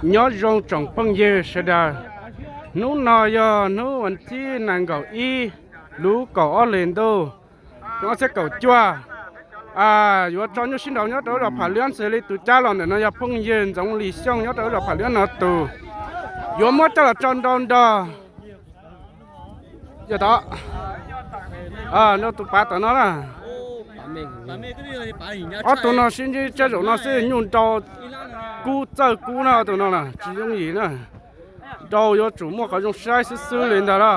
Nyob zoo tsoom phooj ywg sawv daws, hnub no yog hnub vas thib nees nkaum ib lub kaum ob hlis ntuj, xyoo ob txhiab kaum cuaj. Yuav tso nyuj sib nraus nyob rau lub zos Pham Liab, xws li tus cab los ntawm no yog phooj ywg Ntxoov Lis Xyooj nyob rau lub zos Pham Liab no tus. Yuav muab coj los tso nrau nrog yog tod, nrau tus pav tom no na. Ob tug no sib ntsib tsab zaum no xwb, nyuj nrau kub txawj kub na, ob tug no na tsis yooj yim na. Nrau yuav tsum muaj qhov zoo saib xwb xwb li ntag na.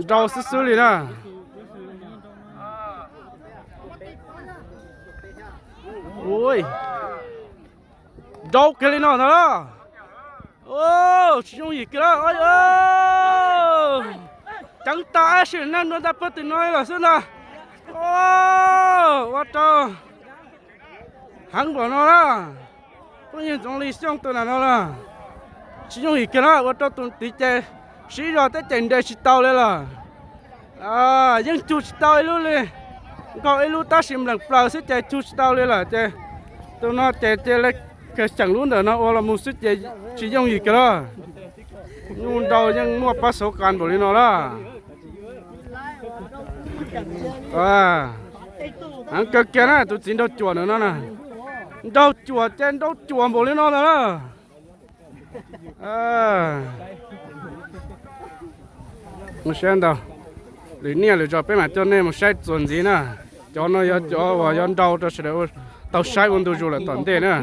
Nrau xwb xwb li na. Nrau kiag li no ntag na. Tsis yooj yim kiag na. Ceev tag ab sim neej dua ntaj pab tus no lawm xwb ntag. Ua rau heev npaum no na. Phooj ywg Ntxoov Lis Xyooj tus na no na, tsis yooj yim kiag na, ua rau tus tid ces sib zog teb ces nres tsis tau li lawm. Yeej cug tsis tau ib lub li, nkaug ib lub tab sis npleem plaws xwb ces cug tsis tau li lawm ces tus no ces cia li xyeem lub ntawm no ua los mus xwb ces tsis yooj yim kiag na. Nyuj nrau yeej muaj pab xauv qas npaum li no na. Heev kawg kiag na, tus txiv nraug cuam ntawm no na. Nraug cuam ces nrau cuam npaum li no ntag na. Mus saib ntau, lwm niaj lwm zaus peb mam coj nej mus saib txuas ntxiv na. Cov no yog cov uas yuav nrau rau sawv daws tau saib ua ntu zus lawm tom ntej na.